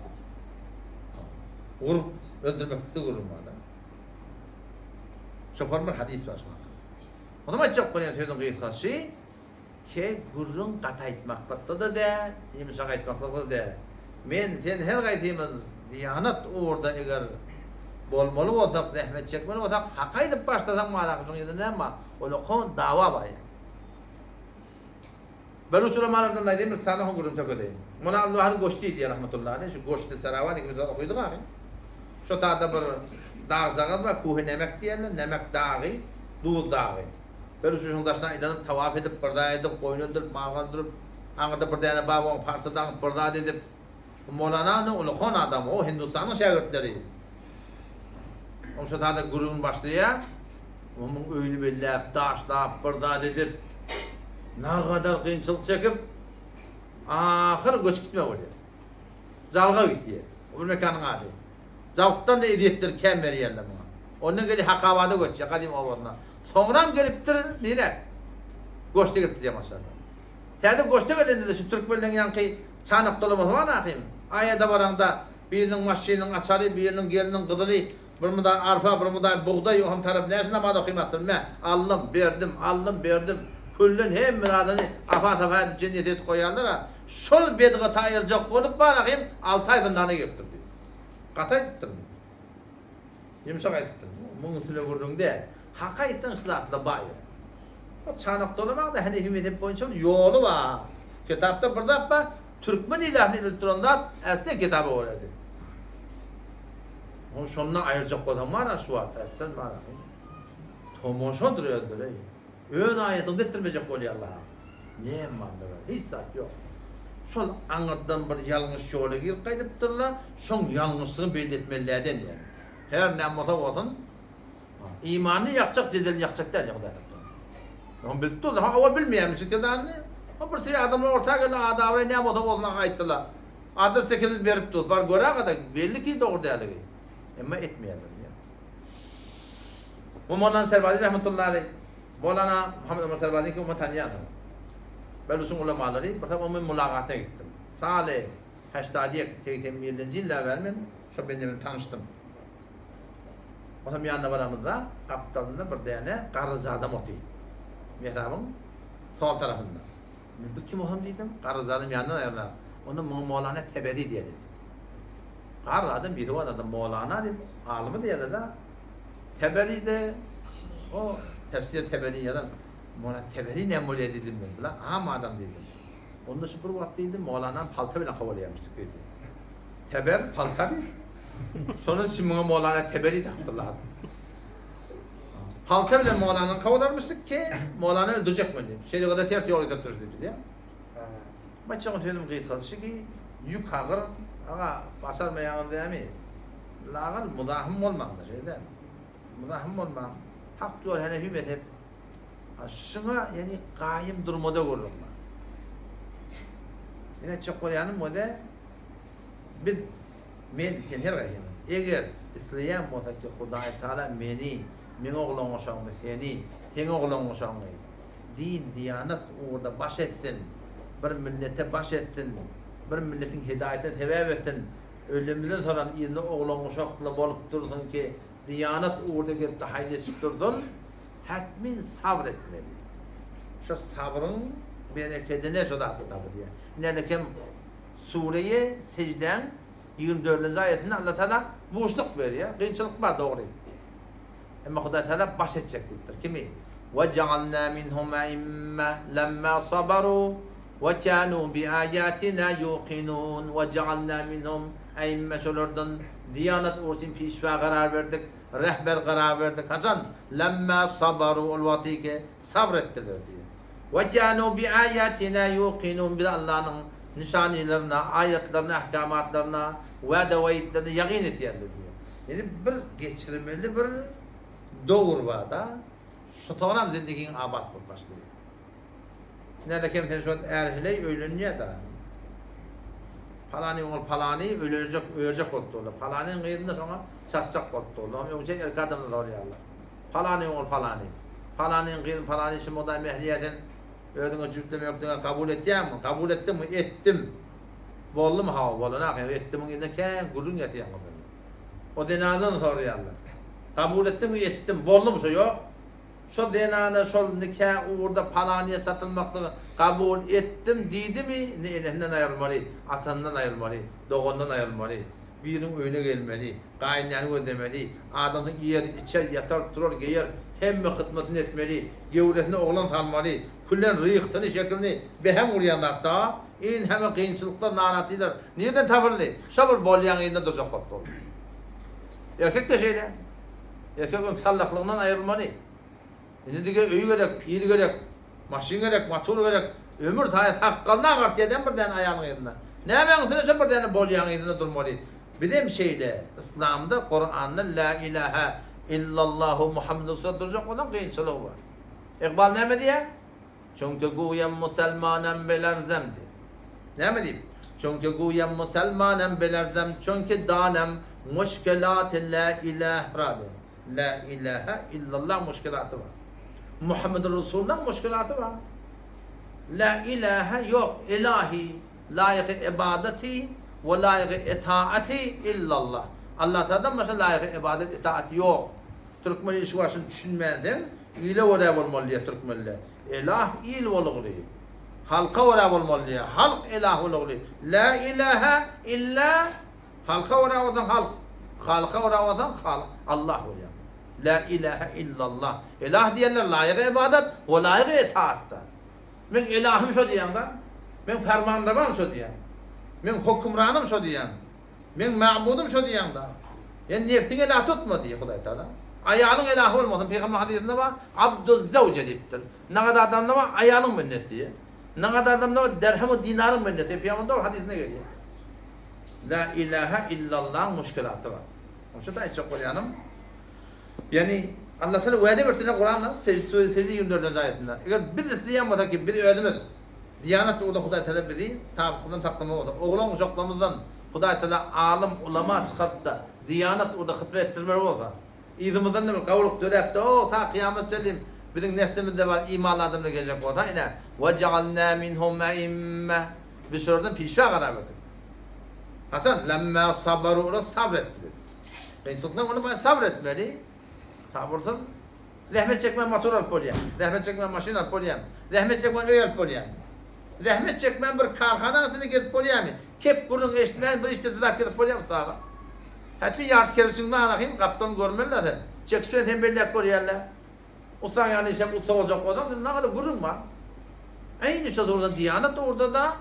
Urup öldürmek size gürrüň bar-da. Şofor bir hadys bar şoň hakynda. Onam aýtjak bolýan sözüň gysgasy, Ke gürrüň gaty aýtmaklykda-da däl, ýumşak aýtmaklykda-da däl. Men, sen her gaýsymyz diýanat ugurda eger bolmaly bolsak, zähmet çekmeli bolsak, hak aýdyp başlasaň malak şuň yzynda näme bar? Ol okon dawa bar ýa. Bir uçuramalardan aýdaýyn bir sany gürrüň tökedeýin. Muny Abdulwahydyň Goşti diýýär rahmetullahi aleýh, şu Goşti Sarawan ikimiz okydyk ahy. Şo taýda bir dagjagaz bar, Kuhy Nemek diýerler, Nemek dagy, duz dagy. Bir uçuşyň daşyna aýlanyp, tawaf edip, bir zat edip, goýun öldürip, mal gandryp, aňyrda bir däne bag oňa parça daňyp, bir zat edip. Bu Molana ine ulakan adam, o Hindistanyň şägirtleri. Oň şo zada gürrüňini başlaýar. Onuň öýüni belläp, daşlap, bir zat edip, nagadar kynçylyk çekip, ahyr göçüp gitmeli bolýar. Jalga gitýär. O bir mekanyň ady. Jalkdan-da ezýetleri kän berýärler muňa. Ondan gelýär Hakabada göçýär, gadym obasyna. Soňram gelipdir nirä? Goşda gelipdir ýamaşlarda. Täze goşda gelende-de şu türkmenleň ýaňky çanak dolamasy bar ahym. Aýada baraňda biriniň maşynynyň açary, biriniň gelniň gyzyly, bir mudaý arpa, bir mudaý bugdaý, ohm tarap näçe namaz okymatdyr, me, aldym, berdim, aldym, berdim. Külden hemme zadyny apa-sapa edip jennete edip goýýarlar-a. Şol bedgaty aýyrjak bolup bar ahym alty aý zyndana giripdir diýip. Gaty aýdypdyrmy? Ýumşak aýdypdyr. Muň üstüne gürrüň däl. Hak aýtsaň şu zatlar bar ýa. O çanak dolamaň-da Hanefi mezhep boýunça bir ýoly bar. Kitapda bir zat bar, türkmen ilatyna edilip duran zat äslen kitaba görä diýip. Ony şondan aýyrjak bolsaň bar-a şu wagt äslen bar-a. Tomaşadyr özleri. Öz aýatyňda etdirmejek bolýarlar. Näme bar bularda? Hiç zat ýok. Şol aňyrdan bir ýalňyş ýola girip gaýdypdyrlar, şoň ýalňyşlygyny belli etmelilerden ýa. Her näme bolsa bolsun, imanyny ýakjak, jedelini ýakjak däl ýa Hudaý saklasyn. Ony bilip durlar. Ha, owal bilmeýärmiş kedany. Ha, bir sürü adamlar orta geldi, adabraý näme bolsa bolsun aýtdylar. Adres sekimiz berip dur. Bar görägede belli ki dogry däligi. Emma etmeýärler. Bu Molana Serbazi rahmetullahi aleyh. Molana Muhammed Ömer Serbazi ki onu tanýarsyň. Ben usuň ulamalary bir sapar men mulagatyna gitdim. Sale heştadiyek 81-nji ýylda bäri men şo bende bilen tanyşdym. Otam ýanyna baramyzda gapdalynda bir däne garryja adam otyr. Mihrabyň sol tarapynda. Men bu kim otam diýdim. Garryja adam ýanyndan aýrylar. Onda muňa Molana Teberi diýeli. Garry adam bisuwat adam Molana diýip alymy diýeli-de. Teberi-de o tefsir Teberi ýazan. Molana Teberi näme bolýar diýdim men. Bular am adam diýdim. Onda şu bir wagt diýdi, Molanam palta bilen kowalaýarmyşdyk diýdi. Teber palta diýdi. Şonuň üçin muňa Molana Teberi dakdylar. Palta bilen Molanyň kowalarmyşdyk ki, Molany öldürjek bolýar. Şerigada ters ýol gidip durdy diýip. Maçagyň sözüniň gysgasy şu ki, ýük agyr, aga, başarmaýaňyz dämi? Lagal muzahym bolmaň-da, şeýle dämi? Muzahym bolmaň. Hak ýol Hanefi mezhep. Şuňa ýani gaýym durmada gürrüň bar. Men aýtjak bolýanym o-da, biz, men, sen her haýsymyz, eger isleýän bolsak ki, Hudaý Tagala meni, meň oglan-uşagymy, seni, seň oglan-uşagyňy din, diýanat ugurda baş etsin, bir millete baş etsin, bir milletiň hidaýatyna sebäp etsin, ölümimizden soňram yzynda oglan-uşakly bolup dursun ki, diýanat ugurda gelip-de haýyr-eşik dursun, Hätmin sabr etmeli. Şo sabryň berekedine şo zatlar tapylýar. Ine kem Sureýi Sejdäň 24-nji aýatynda Allah Taala buşluk berýär. Kynçylyk bar dogry. Emma Hudaý Taala baş etjek diýipdir. Kimi? Ve cealna minhum aimme lemma sabaru ve kanu bi ayatina yuqinun ve cealna minhum aimme şolardan diýanat ugrusyn pişwa karar berdik. Rehber karar berdik. Haçan? Lemma sabaru ol wagty ki sabr etdiler diýýär. We kanu bi ayatina yuqinun biz Allanyň nyşanylaryna, aýatlaryna, ahkamatlaryna, wada-waidlerine ýagyn etýärler diýýär. Ýani bir geçirmeli bir döwür bar-da, şu soňram zindigiň abat bolup başlaýar. Näde kem sen şu wagt är-heleý öýlenýär-da. Palany ogul palany öýlenjek, öýerjek bolup durlar. Palanyň gyzyny-da şoňa çatjak bolup durlar. Oňa öňçe erkek adamdan soraýarlar. Palany ogul palany. Palanyň gyzyny palany şu mugda mähriýe sen özüňe jübtlemeklige kabul etýäňmi? Kabul etdiňmi? Etdim. Boldumy? Hawa, bolan ahyry. Etdimiň yzynda kän gürrüň ýatýaň o bilen. O zenandan soraýarlar. Kabul etdiňmi? Etdim. Boldumy şo? Ýok. Şol zenana şol nika ugurda palanyýa çatylmaklygy kabul etdim diýdimi, indi enesinden aýrylmaly, atasyndan aýrylmaly, doganyndan aýrylmaly, biriniň öýüne gelmeli, gaýynäni gözlemeli, adamsyň iýer, içer, ýatar, turar, geýer, hemme hyzmatyny etmeli, gewresine oglan salmaly, külen ryhtyny, şekilini behem urýan zat da, in hemme kynçylyklar, narahatlylar nirden tapyldy? Şo bir bolýaň yzynda durjak bolup durdy. Erkek-de şeýle. Erkek öňki sallahlygyndan aýrylmaly. Indi dige öý gerek, il gerek, maşyn gerek, motor gerek. Ömür taýy sakgalyny agartýar bir däne aýalyň yzynda. Nämäň üstüne şo bir däne bolýaň yzynda durmaly. Bizem şeýle Yslamda, Kuranda la ilaha illallahu Muhammedur Resulullah durjak bolsaň kynçylygy bar. Ykbal näme diýýär? Çünki guýam musalmanam belerzem diýip. Näme diýip? Çünki guýam musalmanam belerzem, çünki danem muşkilaty la ilah ra diýip. La ilaha illallah muşkilaty bar. Muhammedur Resulullah muşkilaty bar. La ilaha ýok, ilahi, laýyky ibadaty we laýyky etaaty illallah. Allah Tagaladan başga laýyky ibadat, etaat ýok. Türkmen işi başyny düşünmänseň, ile görä bolmaly diýýär türkmenler. Elah il bolugly. Halka görä bolmaly diýýär. Halk elah bolugly. La ilaha illa halka görä bolsaň halk. Halka görä bolsaň hal Allah bolýar. La ilaha illallah. Elah diýenler laýyk ybadat we laýyk etaatda. Meň elahym şo diýýäň-da. Meň fermanrewam şo diýýäň. Meň hökümranym şo diýýäň. Meň mabudym şo diýýäň-da. Ýa nebsiňi elah tutma diýýär Hudaý Tagala. Aýalyň elah bolmasyn. Pygamber hadysynda bar, Abduz-zawje diýipdir. Nagada adamda bar, aýalyň bendesi diýýär. Nagada adamda bar, derhem we dinaryň bendesi diýip, pygamber dogry hadysynda gelýär. La ilaha illallahyň muşkilaty bar. Onuň üçin aýtjak bolýanym, ýagny Allah Tagala wada berdi Kuranda, Sejde suresi 24-nji aýatynda. Eger biz isleýän bolsak ki, biz özümiz Diýanat ugrunda Hudaý Tagala bizi sabytlykdan saklamaly bolsa, oglan uşaklarymyzdan Hudaý Tagala alym, ulama çykaryp-da, diýanat ugrunda hytba etdirmeli bolsa, yzymyzdan-da bir gawulyk döräp-de, o, ta kyýamat çenli biziň neslimizde bar imanly adamlar geljek bolsa, ine, Wejealnâ minhum eimme, biz şolardan pişwa karar berdik. Haçan? Lemmâ sabaru, olar sabr etdiler. Kynçylykdan ony baý sabr etmeli. Sabyrsyz zähmet çekmän motor alyp bolýar. Zähmet çekmän maşyn alyp bolýarmy? Zähmet çekmän öý alyp bolýarmy? Zähmet çekmän bir karhanaň içinde gezip bolýarmy? Kep gürrüň eşitmän bir işde jydap gezip bolýarmy saga? Hätmi ýarty kerpiçiň barahyn gapdalyny görmeli-dä sen. Çekişmän sen belläp görýärler. Ussaň ýanynda işläp ussa boljak bolsaň sen nagada gürrüň bar. Äýni şo dogrudan diýanat ugurda-da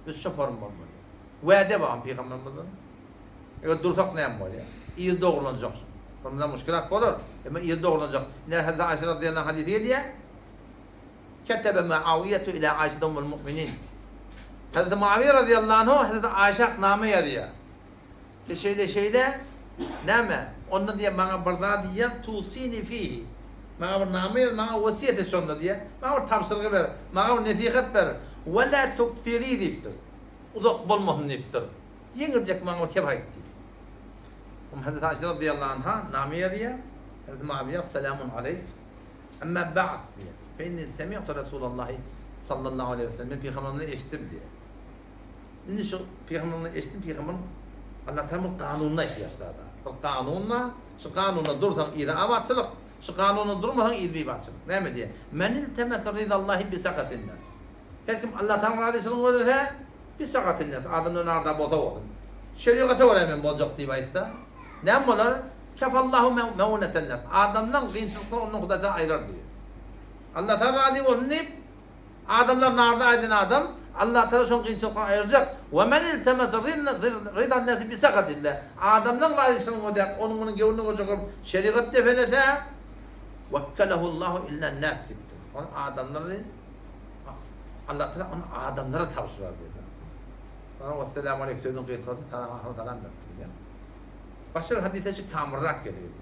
biz şo form bolmaly. Wäde bar pygambermizden. Eger dursak näme bolýar? Yz dogrulanjak. Onda muşkilat bolar. Emma yzy dogrulanjak. Ine Hazreti Aýşe radyýallahu anh hadysy gelýär. Ketebe Muawiýetu ila Aýşe ummul mu'minin. Hazreti Muawiýe radyýallahu anhu Hazreti Aýşä name ýazýar. Ki şeýle şeýle näme? Onda diýýär maňa bir zat diýýär tusini fihi. Maňa bir name ýaz, maňa wesýet et şonda diýýär. Maňa bir tabşyrgy ber, maňa bir nesihat ber. Ve la tukfiri diýipdir. Uzak bolmasyn diýipdir. Ýeňiljek maňa bir kep aýt diýip. Oňa Hazreti Aýşe radyýallahu anha name ýazýar. Hazreti Muawiýa Selamun aleýk. Emma ba'd diýýär. Fe inni semi'tu Resulallahi sallallahu aleýhi we sellem. Men pygamberimizi eşitdim diýýär. Indi şu pygamberimizi eşitdim, pygamber Allah Taala bir kanunyny aýtýar şu zada. Bir kanun bar. Şu kanunda dursaň yzy abatçylyk, şu kanunda durmasaň yzy bibatçylyk. Näme diýýär? Men iltemese ridallahi bi sakatin nas. Her kim Allah Taala razyçylygyny gözlese, bi sakatin nas, adamdan arda bolsa bolsun. Şerigata görä men boljak diýip aýtsa, näme bolar? Kefallahu meuneten nas. Adamdan kynçylyklary ondan Hudaý Taala aýyrar diýýär. Allah Taala razy bolsun diýip, adamlar narda aýdan adam, Allah Taala şoň kynçylyklaryny aýyrjak. We men iltemese ridan nasi bi sakatillah. Adamdan razyçylygyny gözläp, onuň munuň göwnüni görjek bolup şerigat defelese, wekkelehullahu illa nas diýipdir. Ony adamlary Allah Taala ony adamlara tabşyrar diýdi. Sonra wesselamu aleýk sözüň gysgasy salam ahyry salam beripdir diýýär. Başga bir hadysda şu kamylrak gelýär.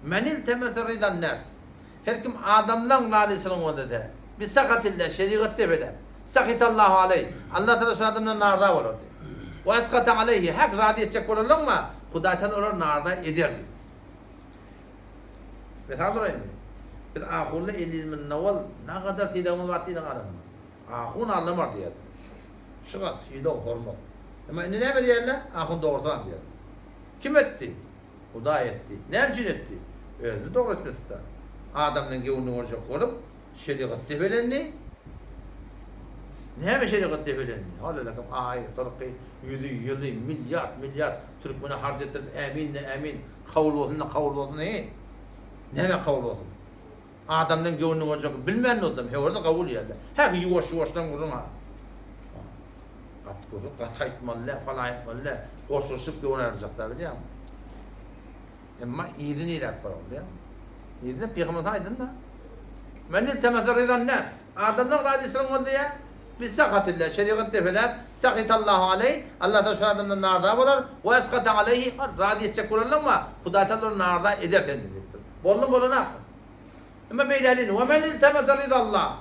Men iltemese ridan nas. Her kim adamlaň razyçylygyny gözlese, bi sahatillah şerigat depeläp, sahitallahu aleý. Allah Taala şu adamdan narza bolar diýdi. We eshata aleýhi hak razy etjek bolarlaňma, Hudaý Taala olary narza eder diýdi. Mysal uraýynmy? Biz ahunly 50 ýyl mundan owal nagadar sylagymyz bar diýlen arasynda. Ahun allamar diýerdi. Şugat sylag, hormat. Emma indi näme diýerler? Ahun dogrusan diýerler. Kim etdi? Hudaý etdi. Näme üçin etdi? Özüni dogry etmesde. Adamlaryň göwnüni görjek bolup, şerigat depelendi. Näme şerigat depelendi? Hol-hol aý, kyrky, ýüzi, ýyly, milliard, milliard türkmene harç etdirip, ämin-de ämin, kabul bolsun-da kabul bolsun, heý! Näme kabul bolsun? Adamlaryň göwnüni görjek bilmän durdum, höwürde kabul ýerde. Häki ýuwaş-ýuwaşdan gürrüň-ha. Gaty gürrüň, gaty aýtmaly däl, falan aýtmaly däl. Goşulyşyp göwün aýyrjak-da bilýäňmi? Emma yzy niräk barar bilýäňmi? Yzyny Pygamberimiz aýdyn-da. Men iltemese ryzan nas. Adamlaryň razyçylygyny gözleýär. Bi sahatilla, şerigat depeläp, sahitallahu aleý, Allah Taala şol adamdan narza bolar, we eskata aleýhi, razy etjek bolanlaňma, Hudaý Taala ony narza eder senden diýipdir. Boldumy bolanakmy? Emma beýlälini, we men iltemese rizallah.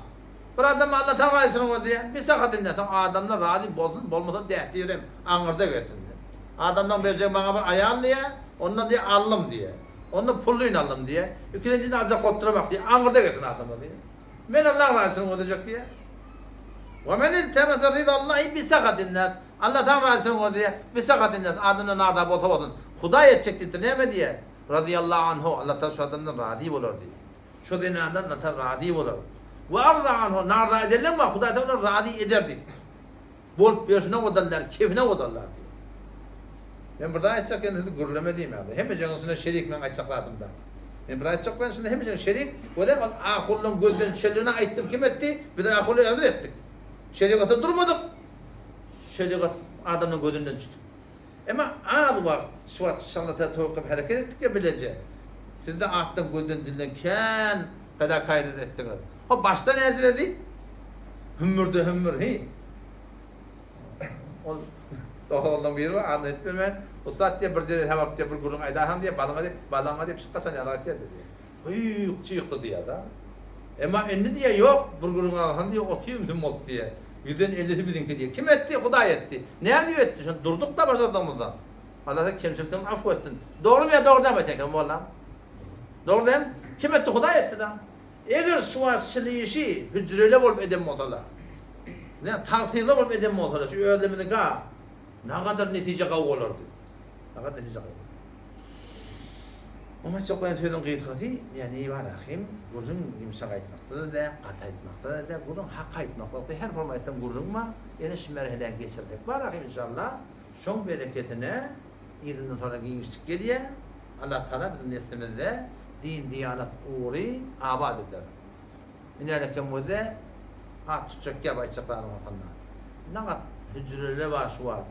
Bir adam Allah Taala razyçylygyny gözleýär. Bi sahatillah, soň adamlar razy bolsun, bolmasa dähdirem, aňyrda gezsin diýýär. Adamlaň berjegi maňa bir aýal diýýär, ondan diýýär aldym diýýär. Onda pullyny aldym diýýär. Ikilenjini aljak bolup duramak diýýär, aňyrda gezsin adamlar diýýär. Men Allaň razyçylygyny gözlejek diýýär. Ve men iltemese rizallahi bi sahatin nas. Allah Taala razyçylygyny gözleýär. Bi sahatin nas. Adamlar narda bolsa bolsun. Hudaý etjek diýipdir. Näme diýýär? Razyýallahu anhu. Allah Taala şu adamdan razy bolar diýýär. Şu zenandan Allah Taala razy bolar. Ve arza anhu. Narda edenleň bar. Hudaý Taala olary razy eder diýipdir. Bolup ýörsüne odanlar, kebine odanlar diýýär. Men bir zat aýtjak ýöne sizi gürleme diýmäň. Hemmejegiň üstünde şerik meň aýtjak zadymda. Men bir aýtjak bolýan şunda hemmejegiň şerik we ol ahullaň gözden düşenligini aýtdym kim etdi? Biz ahuly özümiz etdik. Şerigata durmadyk. Şerigat adamlaryň gözünden düşdük. Emma az wagt şu wagt şalata toý kylyp hereket etdik ya bileje. Sizde atdan gözden dilden kän fedakarlyk etdiňiz. Hop başda näziredi? Hümmürde hümmür hi. Ol dost-oglanlaryň biri bar, adyny aýdyp bermän, Ussat diýýär, bir jere baryp diýýär, bir gürrüň aýdarsyň diýýär, balaňa diýip, balaňa diýip çyk gaçan ýaly aýtýar diýýär. Hyýk çykdy diýýär-de. Emma indi diýýär, ýok, bir gürrüň alsaň diýýär, otyr ümsüm bolup diýýär. Ýüzden ellisi biziňki diýýär. Kim etdi? Hudaý etdi. Näme diýip etdi? Şony durduk-da başardygymyzdan. Allah sen kemçiliklerimi afw etsin. Dogrumy ýa dogry dälmi aýtýan ekenim molla? Dogry dälmi? Kim etdi? Hudaý etdi-da. Eger şu wagt şyly işi hüjreli bolup eden bolsalar, ne tagsyzly bolup eden bolsalar, şu özlerimiziňkä nagadar netije gawy bolardy. Nagadar netije gawy bolardy. Oňa aýtjak bolýan sözüň gysgasy, ýagny Ibrahim gürrüň ýumşak aýtmakda-da däl, gaty aýtmakda-da däl, gürrüň hak aýtmakda, her forma aýtsaň gürrüň bar, ýene şu merheläni geçirsek bar ahym inşallah, şoň bereketine yzyndan sonra giňişlik gelýär. Allah Tagala biziň neslimizde din-diýanat ugry abat eder. Inälekem göze at tutjak gep aýtjak zadyň hakynda. Nagat hüjreler bar şu wagt.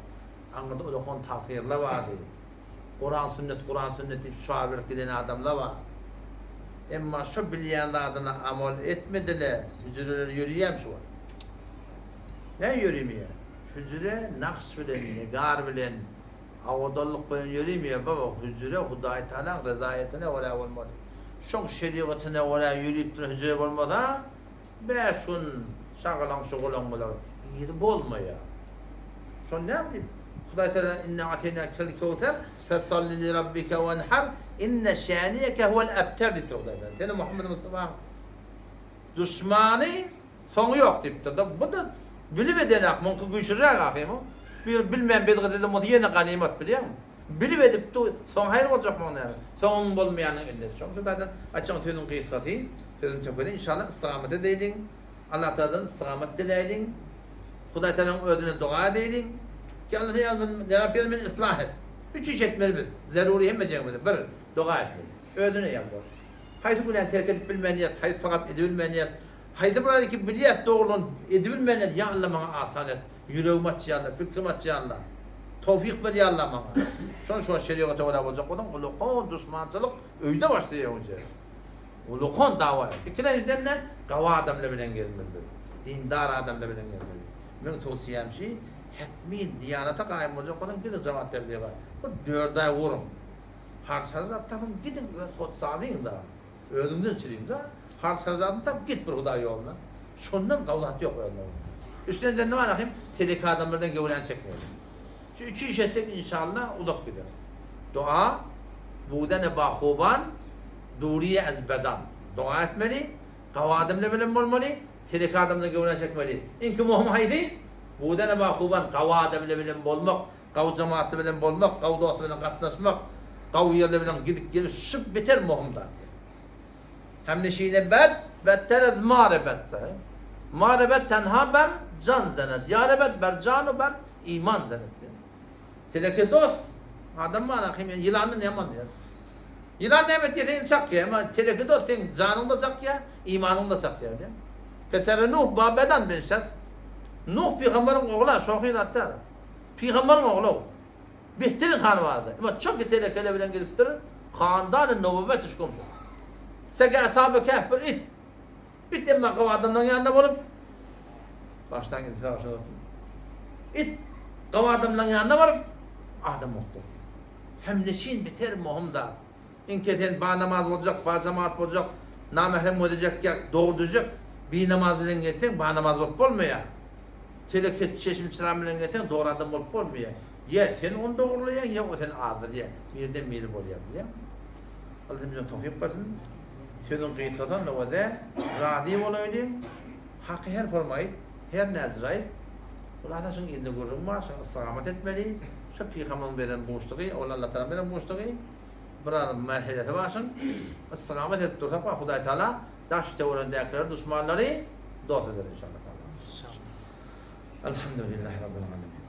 Aňyrda ulakan tagsyýrlar bardy. Kuran sünnet, Kuran sünnet diýip şuar berip giden adamlar bar. Emma şo bilýän zadyna amal etmedile, hüjreler ýörýämi şu wagt? Näme ýörimeýär? Hüjre nakş bilen, nigar bilen, awadanlyk bilen ýörimeýär. Baba, hüjre Hudaý Tagalaň rezaýetine görä bolmaly. Şoň şerigatyna görä ýörip duran hüjre bolmasa, Bäş gün şagalaň şugalaň bolar, yzy bolmaýar. Şony näme diýip, Hudaý Tagala Inna ateýnakel kewser, fesalli li rabbike wenhar, inne şäniýeke huwel ebter diýipdir Hudaý Tagala. Seni Muhammed Mustafaň duşmany soňy ýok diýipdir-de. Bu-da bilip edenak, muňky güýçliräk ahym. Bir bilmän bedgat eden bolsa ýene ganymat bilýäňmi? Bilip edipdi, soň haýyr boljak muň näme? Soňuň bolmaýanyň illeti. Şoň üçin taýdan aýtjaň sözüň gysgasy, sözüň tökeni inşallah istigamat edeýliň. Allah Tagaladan istigamat diläýliň. Hudaý Tagalaň özüne doga edeýliň. Ki Allah Tagala men ýa Rabbi meni yslah et. Üç iş etmeli biz. Zeruri hemmejegimize. Bir, doga etmeli. Özüne ýalbar. Haýsy günäni terk edip bilmän ýat, haýsy sogap edibilmän ýat, haýsy bir zady ki bilýät dogrulygyny edibilmän ýat, ýa Allah maňa asan et. Ýüregimi aç ýa Allah, pikrimi aç ýa Allah. Towfyk ber ýa Allah maňa. Şon şo şeriagata görä boljak bolsaň, ulukan duşmançylyk öýde başlaýar uje. Ulukan dawa. Ikilenjiden-de gawy adamlar bilen gezmeli. Dindar adamlar bilen gezmeli. Meň towsiýäm şi, hetmin diýanata gaýym boljak bolsaň gidiň jemaat tebliga. Bir dört aý guruň. Harç-harajat tapyň gidiň öz hotsazyňda. Özüňden çyryň-da, harç-harajadyny tap, git bir Hudaý ýoluna. Şondan gawy zat ýok özüne. Üçlenjende bar ahym, teleki adamlardan göwräni çekmeli. Şu üçi iş etsek inşallah uzak gideris. Dua, Budene ba huban, duriye ez bedan. Doga etmeli, gawy adamlar bilen bolmaly, teleki adamdan göwräni çekmeli. Iňki möhüm haýsy? Budene ba huban, gawy adamlar bilen bolmak, Gawy jematy bilen bolmak, gawy dosty bilen gatnaşmak, gawy ýerler bilen gidip geliş şu beter möhüm zat. Hemneşine bed, bedter ez mare bedter. Mare bed tenha ber can zenet, ýare bed ber jan u ber iman zenet diýen. Teleke dost, adam bar ahym, ýylandan ýaman diýen. Ýylan näme etýär, seni çakýar, emma teleke dost seň janyňy-da çakýar, imanyňy-da çakýar diýen. Peseri Nuh ba bedan benşes. Nuh pygamberiň ogly, şohy zat däl. Pygamberiň ogly-ow. Behterin han bardy. Emma çok telekele bilen gidipdir. Handany nobubet iş komşu. Sege ashaby kehf bir it. It emma gawy adamlaryň ýanynda bolup başdan gidip savaşa otdy. It gawy adamlaryň ýanyna baryp adam bolupdyr. Hemneşin beter möhüm zat. Iňke sen ba namaz boljak, ba jemaat boljak, namährem gözejek ýa dogry düzjek, binamaz bilen gezseň ba namaz bolup bolmaýar. Teleke çeşim çyram bilen gezseň dogry adam bolup bolmaýar. Ýa sen ony dogrulaýaň ýa o seni azdyrýar. Birden biri bolýar bilýäňmi? Allah hemmämize towfyk bersin. Sözüň gysgasy nowede razy bolaýlyň. Haky her formaýyp, her näzir aýyp. Hulasa şuň ilde gürrüň bar, şuňa ystygamat etmeli. Şo pygamyň beren buşlugy, ol Allah Tagalaň beren buşlugy. Biraz merhelesi bar şuň. Ystygamat edip dursak bar Hudaý Tagala daş töweregindäkileri duşmanlary dost eder inşallah Tagala. İnşallah. Elhamdülillahi Rabbil Alemin.